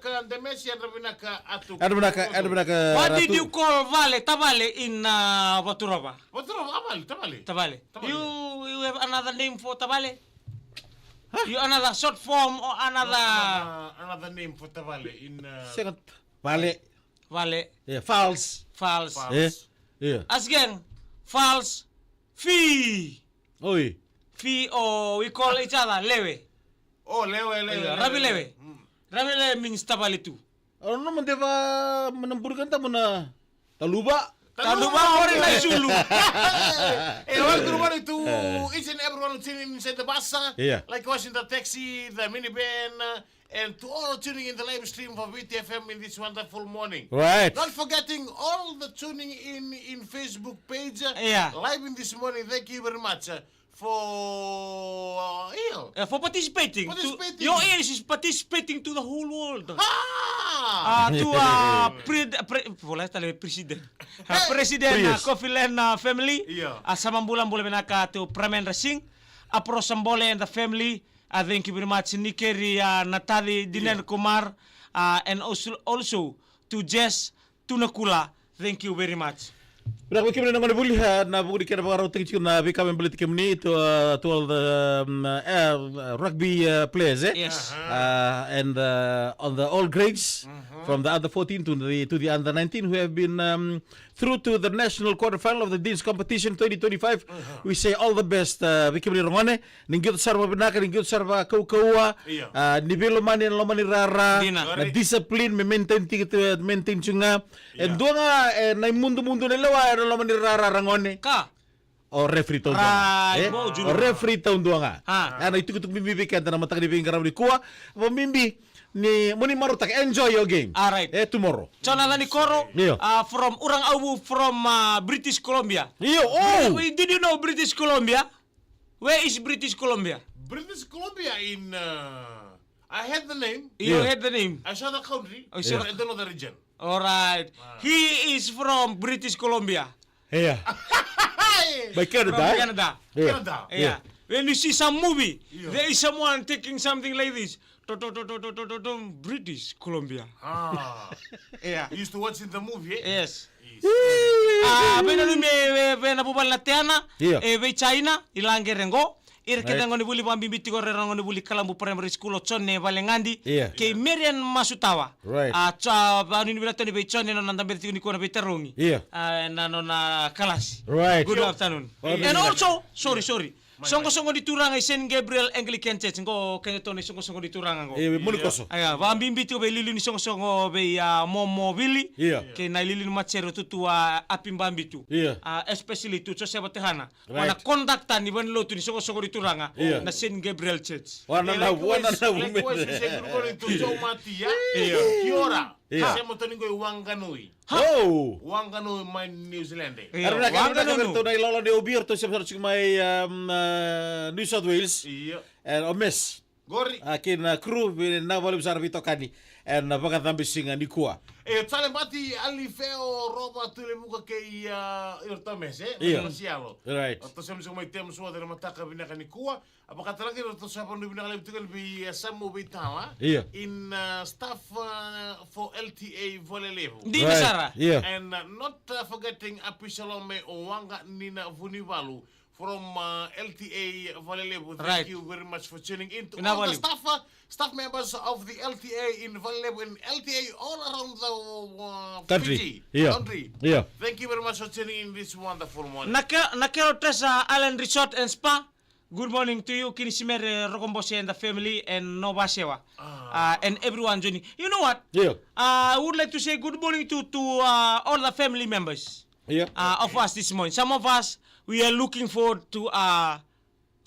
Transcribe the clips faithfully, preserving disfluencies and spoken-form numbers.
Ka Demesi, yadra vinaka Atu. Yadra vinaka, yadra vinaka. What did Ratu. You call vale, tavale in uh, Vaturova? Vaturova, tavale, tavale. Tavale. Tavale. You, you have another name for tavale? Huh? You another short form or another... Another, another name for tavale in uh, Second. Vale. Vale. Yeah, false. False. False. Yeah. Yeah. As again, false. Fi. Oi. Fi, or we call each other lewe. Oh, lewe, lewe, yeah, lewe, ravi lewe. Mm. Ravi lewe means tavale tu. Oh, no, mande va, mana buri kanta mana taluva. Taluva, taluva, ori na isulu. Eh, well, good morning to each and everyone tuning in inside the bus, uh, yeah, likewise in the taxi, the minivan, uh, and to all tuning in the live stream for V T F M in this wonderful morning. Right. Not forgetting all the tuning in in Facebook page, uh, yeah, live in this morning. Thank you very much, uh, for, uh, ear. Uh, for participating. Participating. To, your ears is participating to the whole world. Ah! Uh, to uh, pre, pre, vou lai tale president. Uh, hey, president, uh, Kofi Len, uh, family. Yeah. Uh, sa ma bula, bula vinaka to Pramendra Singh. Uh, Pro Sambole and the family. Uh, thank you very much. Nikeri, uh, Natadi, Dinan, yeah, Kumar, uh, and also, also to Jess, to Nakula. Thank you very much. Vinaka vei kemuni na gone vuli, uh, na vuku ni kena vakarautaki tiko na veika me baleti kemuni to, uh, to all the um, uh, uh, rugby uh, players, eh? Yes. Uh, and uh, on the all grades, from the under fourteen to the to the under nineteen who have been um, through to the national quarterfinal of the Deans Competition twenty twenty-five. We say all the best, uh, vei kemuni ragone. Ni qito sara vavinaka, ni qito sara vakaukauwa. Io. Ah, ni veilomani, ena lomani rara. Dina. Na discipline me maintain tiko, maintain tu ga. E dua ga, e na imudumudu na lewa ena lomani rara, ragone. Ka. O referee taudua ga. Right, eh? O referee taudua ga. Ah. Ena itukutuku bibi vei keda na mataka ni veiqaravi nikua. Vakabibi ni mo ni marautaka, enjoy your game. All right. Eh, tomorrow. Jonathan Ikoro, io, ah, from Urangauvu, from, ah, British Columbia. Io, oh. Wait, wait, did you know British Columbia? Where is British Columbia? British Columbia in, uh, I had the name. You had the name. I saw the country. Oh, sure. I don't know the region. All right. Ah. He is from British Columbia. Yeah. By Canada, from eh? Canada. Yeah. Canada. Yeah. Yeah. When you see some movie, yeah, there is someone taking something like this. To, to, to, British Columbia. Ah. Yeah. You used to watch in the movie, eh? Yes. Yes. Ah, vei na lumi, e, vei na vuvale na Teana, yeah, e vei China, i laqere qo. Ira kece, right, gone vuli vakabibi tiko, ira gone vuli Kalabu Primary School, o Jone Valegadi, yeah, kei Marian Masutawa. Right. A, Jone, vanuinui vinaka tu vei Jone na nona dabe tiko nikua na veitarogi. Yeah. A, na nona kalasi. Right. Good afternoon. Well, and also, sorry, sorry. Soqosoqo ni Turaga i Saint Gabriel Anglican Church, qo kena tona i soqosoqo ni Turaga qo. E, Monikoso. Aya, vakabibi tiko vei liuliu ni soqosoqo vei, a, Momo Vili. Io. Kei na liuliu ni matasere o Tutu, a, Api Babitu. Io. A, especially tu Josefa Tehana. Right. Wana conductor ni vanilotu ni soqosoqo ni Turaga. Io. Na Saint Gabriel Church. Wana na, wana na, likewise, likewise, we say good morning to Joe Mati, ya? Io. Kia ora. Io. Sema toni qo i Wanganui. Oh! Wanganui mai New Zealand. Io, era na kena Wanganui. Ratou na ilala ni obi, ratou sema sara tiko mai, um, uh, New South Wales. Io. E, o Mes. Qori. A, kei na crew, vinaka vakalevu sara veitokani. E, na vakacabe siga nikua. E, Talebati, Alifeo, Rova, Tulevuka kei, uh, iratou Mes, e? Io. Masialo. Right. Ratou sema tiko mai Thames Water na mataka vinaka nikua. A, vakatalega ratou sa vanua vinaka levu tiko vei, e, Samu Veitala. Io. In, uh, staff, uh, for L T A Valelevu. Dina sara. Right. Io. And, uh, not, uh, forgetting Api Salome o Waqa ni na Vunivalu from, uh, L T A Valelevu. Right. Thank you very much for tuning in to all the staff, uh, staff members of the L T A in Valelevu and L T A all around the, uh, country. Fiji. Io. Country. Io. Thank you very much for tuning in this wonderful morning. Na ke, na kero Tesa Island Resort and Spa. Good morning to you, Kini Simere Rokobose and the family and Nova Sewa. Ah. Uh, and everyone joining. You know what? Yeah. Uh, I would like to say good morning to, to, uh, all the family members, yeah, uh, of us this morning. Some of us, we are looking forward to, uh,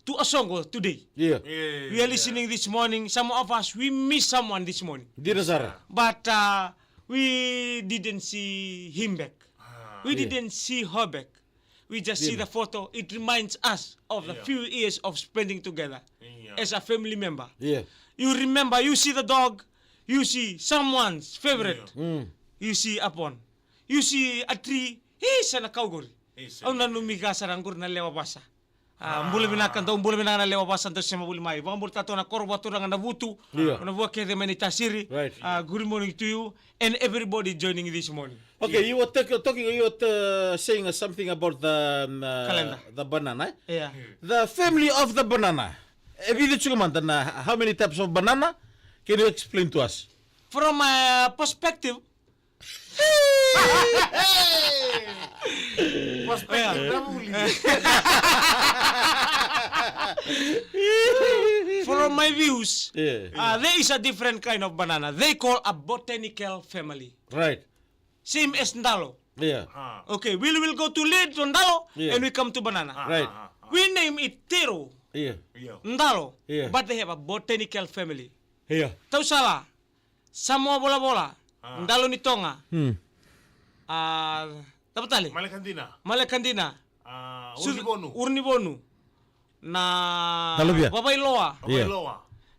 to a song today. Yeah. Yeah, yeah, yeah. We are listening this morning. Some of us, we miss someone this morning. Dina sara. But, uh, we didn't see him back. Ah. We, yeah, didn't see her back. We just see, yeah, the photo. It reminds us of the, yeah, few years of spending together, yeah, as a family member. Yeah. You remember, you see the dog, you see someone's favorite. Yeah. Mm. You see a pond. You see a tree. He is an akau qori. He is a... Au nanumi ga sara qori na lewa vasa. Ah, bula vinaka, dou bula vinaka na lewa vasa dou sema vuli mai. Vakabula tatou na koro vakaturaga na vutu. Yeah. Na vua kece mai ni tasiri. Right. Ah, good morning to you and everybody joining this morning. Okay, you were talk- talking, you were uh, saying uh, something about the um, uh, Calendar. The banana, eh? Yeah. The family of the banana. E vica tiko mada na how many types of banana? Can you explain to us? From my perspective, Perspective na vuli. From my views, yeah. Uh, there is a different kind of banana. They call a botanical family. Right. Same as ndalo. Yeah. Ah. Okay, we will go to lead to ndalo, yeah, and we come to banana. Ah, right. Ah, ah, ah. We name it tero. Yeah. Yeah. Ndalo. Yeah. But they have a botanical family. Yeah. Tausala. Samoa volavola. Ah. Ndalo ni Toga. Hmm. Ah, cava tale? Malekadina. Malekadina. Ah, Sud- Urunivonu. Urunivonu. Na Dalovia. Vavailoa. Yeah. Vavailoa.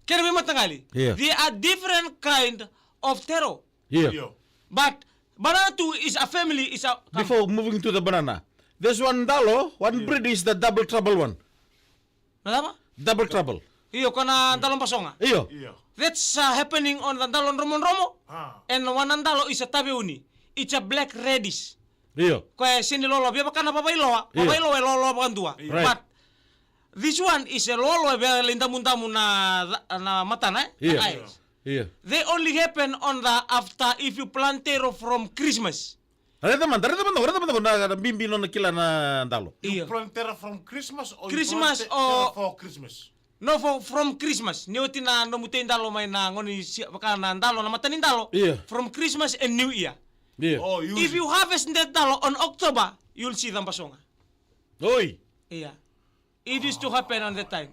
Kena veimataqali. Yeah. They are different kind of tero. Yeah. Io. But banana too is a family, is a Before moving to the banana, there's one ndalo, one, yeah, breed is the double trouble one. Na cava? Double trouble. Io, ko na ndalo basoga. Io. Io. That's uh, happening on the ndalo dromodromo. Ah. And one ndalo is a taveuni. It's a black reddish. Io. Ko e sini lolo, via vaka na vavailoa. Io. Vavailoa e lolo vakadua. Io. Right. But this one is a lolo e via lai damudamu na, na matana, eh? Io. Na eyes. Io. They only happen on the after if you plant tero from Christmas. Raica mada, raica mada, raica mada na, na bibi nona kila na ndalo. Io. You plant tera from Christmas or Christmas you plant tera or for Christmas? No, for, from Christmas. Ni oti na nomu tei ndalo mai na goni si- vaka na ndalo na matani ndalo. Io. From Christmas and New Year. Io. Oh, you If you harvest that ndalo on October, you'll see the basoga. Oi. Io. It is to happen on the time.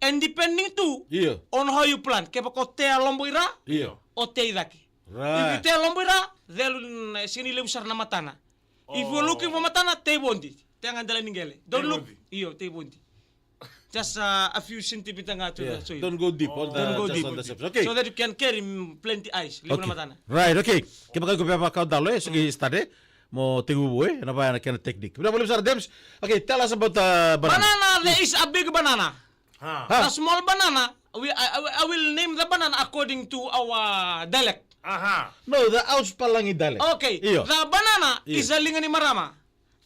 And depending too, io, on how you plant. Kevaka o tea lobo ira, io, o tei cake. Right. If you tea lobo ira, they'll mm, sini levu sara na matana. If you're looking for matana, tei vodi. Tea ga dela ni qele. Don't look. Io, tei vodi. Just uh, a few centimeter ga to the soil. Don't go deep on the, don't go deep on the surface. Okay. So that you can carry mm, plenty ice. Levu na matana. Right, okay. Kevaka iko via vakadalo, eh, so okay, study. Mo tekivu e, na vaya na kena technique. Vinaka vakalevu sara Debs. Okay, tell us about the banana. Banana, there is a big banana. Ha. The small banana, we, I, I, I will name the banana according to our dialect. Aha. No, the Auspalagi dialect. Okay, io, the banana, io, is a liga ni marama.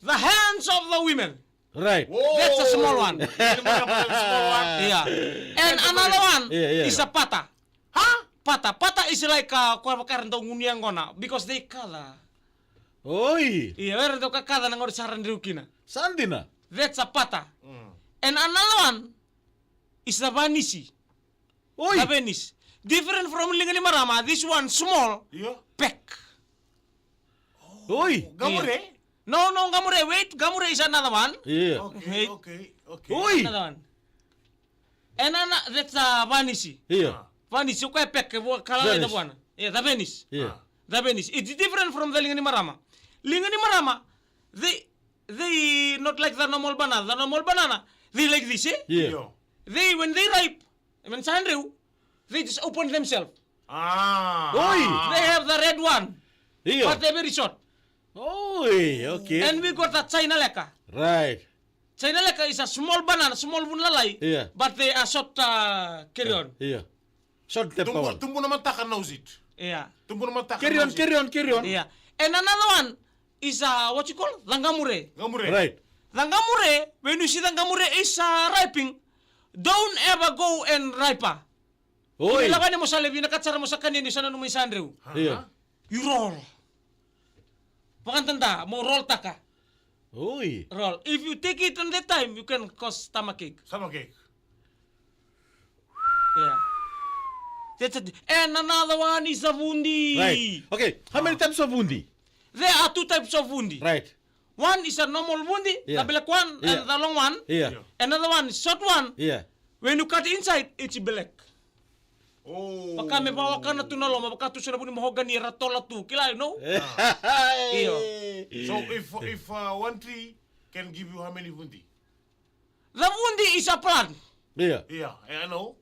The hands of the women. Right. Whoa. That's a small one. Small one. Yeah. And another one, yeah, yeah, is a pata. Ha? Pata. Pata is like uh, ko vakara dau gunia gona because they color. Oi. Ia, era dau kakaca na gauna sara dreu kina. Sa dina. That's a pata. Mm. And another one is the vanisi. Oi. The vanisi. Different from liga ni marama. This one small. Io. Pek. Oi. Gamure? No, no, gamure. Wait, gamure is another one. Io. Okay, wait, okay, okay. Oi. Another one. And ana, that's a vanisi. Io. Vanisi, o koya peke, vo, kala lai na vanisi. Yeah, the vanisi. Io. Ah. The vanisi. It's different from the liga ni marama. Liga ni marama, they, they not like the normal banana. The normal banana, they like this, eh? Io. Io. They, when they ripe, when sa dreu, they just open themselves. Ah. Oi. They have the red one. Io. But they're very short. Oi, okay. And we got the China leka. Right. China leka is a small banana, small vuni lalai, yeah, but they are short, uh, carry on. Yeah. Short temper one. Tubu na mataka knows it. Yeah. Tubu na mataka knows it. Carry on, carry on, carry on. Yeah. And another one is, uh, what you call? The gamure. Gamure. Right. The gamure, when you see the gamure is, uh, ripening, don't ever go and ripe her. Oi. Ni lagani mo sa levi na katsara mo sa kania ni sa nanuma ni sa dreu. Aha. Yeah. You roll. Vakadada, mo roll taka. Oi. Roll. If you take it on that time, you can cause stomachache. Stomachache. Yeah. That's it. And another one is a vundi. Right. Okay. How many types of vundi? There are two types of vundi. Right. One is a normal vundi, yeah, the black one, yeah, and the long one. Yeah. Another one, short one. Yeah. When you cut inside, it's black. Oh. Vaka me vawakana tu na loma, vaka tu sa na vu ni mahogany era tola tu. Kila, you know? Io. So if, if uh, one tree can give you how many vundi? The vundi is a plant. Yeah. Yeah, I know.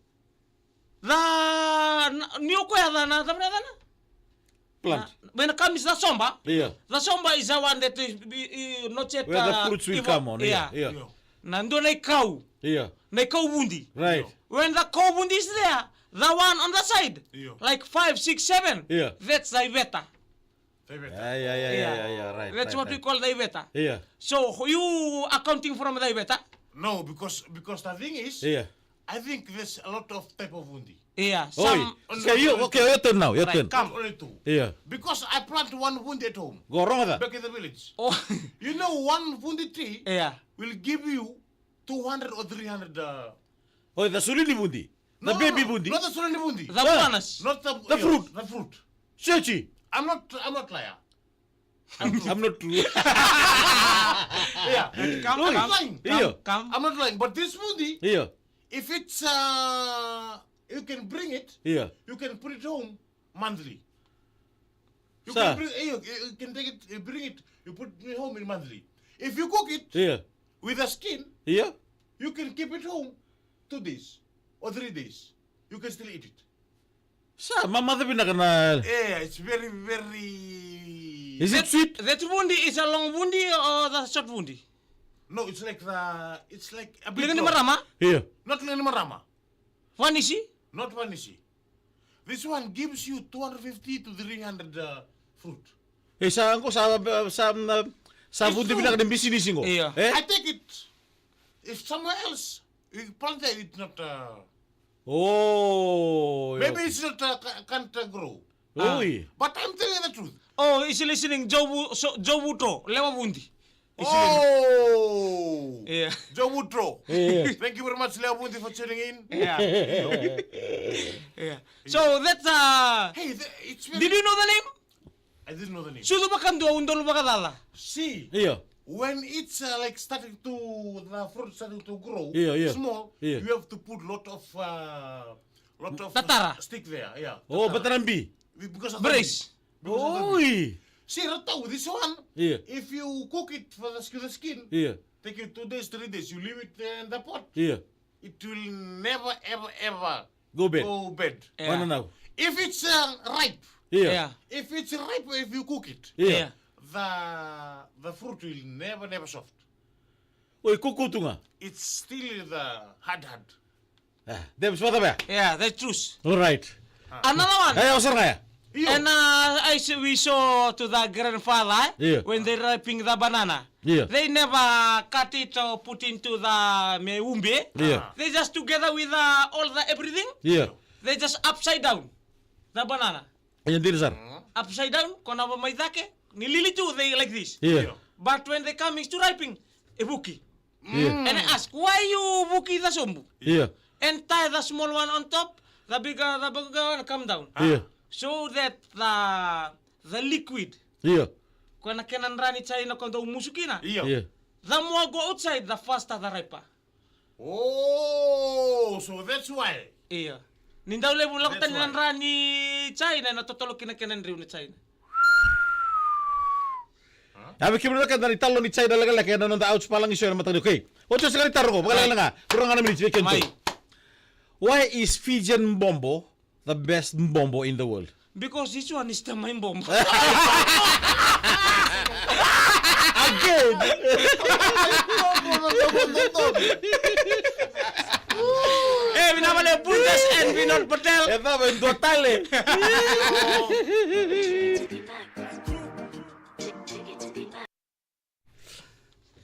The na- ni o koya the na, the na, the na. Plant. Na- when it comes the somba, yeah, the somba is the one that is, is not yet, where the uh, fruits will evo- come on. Yeah, yeah. Yeah. Na dua na ikau. Io. Na ikau vudi. Right. Io. When the kau vudi is there, the one on the side, io, like five, six, seven, io, that's the iveta. The iveta. Yeah, yeah, yeah, yeah, yeah, yeah, right, that's right, what we right. call the iveta. Yeah. So you are counting from the iveta? No, because, because the thing is, yeah, I think there's a lot of type of vundi. Yeah, oi, some on, okay, you, okay, your turn now, your right, turn. Come. Only two. Yeah. Because I plant one vundi at home. Go wrong with that. Back in the village. Oh. You know, one vundi tree, yeah, will give you two hundred or three hundred, uh, oh, the sulini vundi. The, no, baby vundi. Not the sulini vundi. The, ah, bananas. Not the, the, yeah, fruit. The fruit. Searchy. I'm not, I'm not liar. I'm, I'm not true. Yeah. Come, oi, come, come, yeah, come. I'm not lying, but this vundi, yeah, if it's, uh, you can bring it, yeah, you can put it home monthly. You, sir, can bring, you, you can take it, you bring it, you put it home in monthly. If you cook it, yeah, with the skin, yeah, you can keep it home two days or three days. You can still eat it. Sa mamaca vinaka na. Yeah, it's very, very. Is it sweet? That vundi is a long vundi or the short vundi? No, it's like the, it's like a bit long. Liga ni marama? Yeah. Not liga ni marama. Vanisi? Not vanisi. This one gives you two hundred fifty to three hundred, uh, fruit. E sa qo sa, sa, sa vundi vinaka ni bisinisi qo. Io. Eh? I take it. If somewhere else, you plant there, it's not, uh, oh, maybe okay, it's not, uh, ca-, can't, uh, grow. Oi. But I'm telling you the truth. Oh, he's listening. Jobu, so, Jobu to, lewa vundi. He's listening. Oh. Yeah. Jobu to. Yeah. Thank you very much, lewa vundi, for tuning in. Yeah. Yeah. So that's, uh, hey, the, it's very, did you know the name? I didn't know the name. Sucu vakadua, udolu vakacaca. See, io, when it's, uh, like, starting to, the fruit starting to grow, io, io, small, io, you have to put lot of, uh, lot of tatara, stick there, yeah. Oh, tatara. Batara bi. Be-, because of the brace. Because of the, oi, see, Ratau, this one, io, if you cook it for the skin, the skin, io, take you two days, three days, you leave it there in the pot. Io. It will never, ever, ever go bad. Go bad. Yeah. Mana nau. If it's, uh, ripe, yeah, yeah, if it's ripe, if you cook it, yeah, yeah, the, the fruit will never, never soft. Oi, kuku tu ga. It's still the hard, hard. Ah, Davis, what about? Yeah, the juice. All right. Another one. Hey, o sara ga ya. Io. And, uh, I see, we saw to the grandfather, eh, io, when they ripening the banana. Io. They never cut it or put into the meumbe. Io. They just together with, uh, all the everything. Io. They just upside down the banana. Io, dina sara. Upside down, ko na va mai cake, ni lili tu, they like this. Io. But when they coming to ripening, e vuki. Io. And I ask, "Why you vuki the sobu?" Io. And tie the small one on top, the bigger, the bigger one come down. Io. So that the, the liquid, io, ko na kena dra ni chai na ko dau musu kina. Io. Io. The more go outside, the faster the riper. Oh, so that's why. Io. Ni dau levu lako tani na dra ni chai na, na totolo kina kena driu ni chai na. Ia vei kemuni na wekada, na italanoa ni China lekaleka ena noda Ouch Palagi Show ena mataka nikua. Okay. Oti, o sa qai taro qo, vakalekaleka ga. Turaga na miniti vei kemuni. Why is Fijian mbombo the best mbombo in the world? Because this one is the my mbombo. Again. E vinaka vakalevu Punjas and Vinod Patel. E cava e dua tale.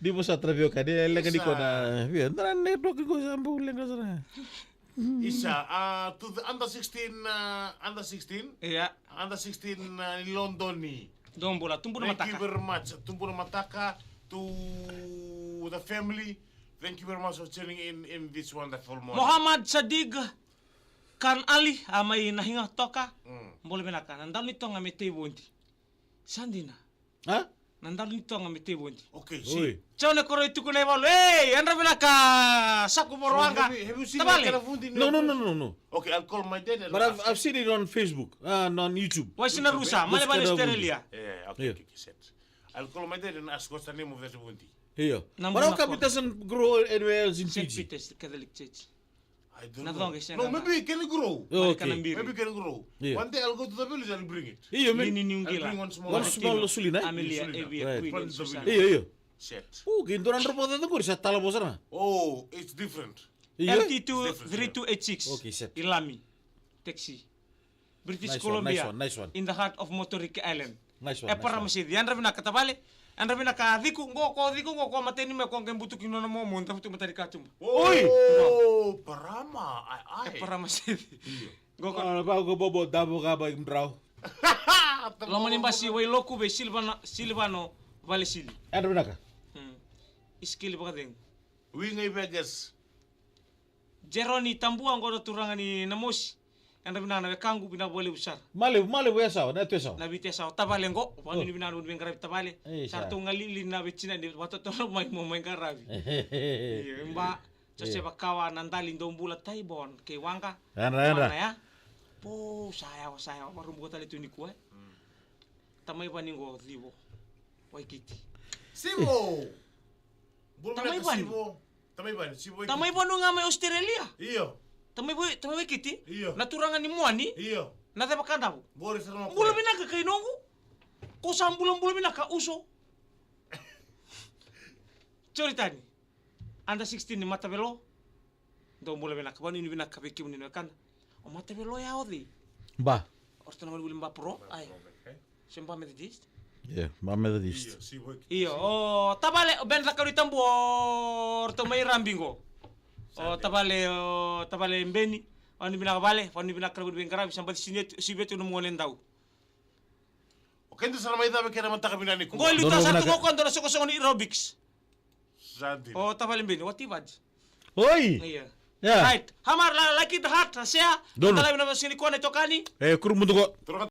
Ni vosa tara vei au ka ni leqa ni kona. Via dara network ko sa bau leqa sara. Isa, uh, to the under sixteen, uh, under sixteen. Ia. Under sixteen, uh, ni Lodoni. Dou bula, tubu na mataka. Thank you very much. Tubu na mataka to the family. Thank you very much for tuning in in this wonderful morning. Mohamad Sadiq Khan Ali, a mai Nahiga toka. Mm. Bula vinaka, na dalo ni Toga me tei vodi. Sa dina. Ha? Na dalo ni Toga me tei vodi. Okay, si. Oi. Jone Koro e tukuna e valu. Ei, yadra vinaka, Saku Voroaga. Tavale. No, no, no, no, no. Okay, I'll call my dad and ask. But I've, I've seen it on Facebook, uh, and on YouTube. Waisina Rusa, male vale Australia. Yeah, okay, okay, set. I'll call my dad and ask what's the name of that vodi. Io. But how come it doesn't grow anywhere else in Fiji? Saint Peter's Catholic Church. I don't know. No, maybe it can grow. Oh, okay. Maybe it can grow. Io. One day I'll go to the village, I'll bring it. Io, man. I'll bring one small one. One small sulina, eh? Amelia, Evia, Queen, and Susanna. Io, io. Set. O, kei dua na drau vakacaca qori sa tala vosara. Oh, it's different. Io. L T two three two eight six. Okay, set. I Lami. Taxi. British Columbia. Nice one, nice one, nice one. In the heart of Motorika Island. Nice one, nice one. E Parama Sedi. Yadra vinaka tavale. Yadra vinaka Ciku. Qo ko Ciku, qo ko mateni me ko qai butuki nona momo. Davutu matani katuba. Oi! Oh, Parama. Ai, ai. E Parama Sedi. Io. Qo ko. Ah, va ko bobo davo ga ba imdrau. Loma ni basi Wailoku vei Silvana, Silvano Valesili. Yadra vinaka. Hmm. Isikeli vakacegu. Wiga i Vegas. Jeroni Tabua, qo na turaga ni Namosi. Yadra vinaka na wekaqu, vinaka vakalevu sara. Malevu, malevu, e sawa, na tu e sawa. Na Viti e sawa, tavale qo. Vakanuinui vinaka na veiqaravi tavale. Ei, sa ratou galili na veitinani, vakatotolo mai mo mai qaravi. Io, ba. Josefa Kawa, na Dali, Dobula, Taibon kei Waqa. Yadra, yadra. Mana ya. Po, sa yawa, sa yawa, varubuka tale tu nikua, e. Tamai Vani qo Civo. Waikiti. Sivo. Tamai Vani. Sivo. Tamai Vani, Sivo Waikiti. Tamai Vani ga mai Australia. Io. Tamai Vai, Tamai Waikiti. Io. Na turaga ni Moani. Io. Na Ceva Kadavu. Bula vinaka kai noqu. Ko sa bulabula vinaka uso. Joritani. Under sixteen ni Matavelo. Dou bula vinaka, vakanuinui vinaka vei kemuni na wekada. O Matavelo ya o cei? Ba. O ratou na gone vuli Ba Pro, ai. Se Ba Methodist? Io, Ba Methodist. Io, o tavale, o Ben Cakaruitabua, o ratou mai Rabi qo. O tavale, o tavale Beni, vakanuinui vinaka vale, vakanuinui vinaka na veiqaravi, sa baci sinetu, sivetu na gone dau. O keda sa na mai cava kena mataka vinaka nikua. Qo liuta sa tu qo dua na soqosoqo ni aerobics. Sa dina. O tavale Beni, o Tivadi. Oi! Io. Yeah. Right. Hamar, la, like it, heart, share. Donu. Tala vina vasini kona itokani. E, kuru muduko.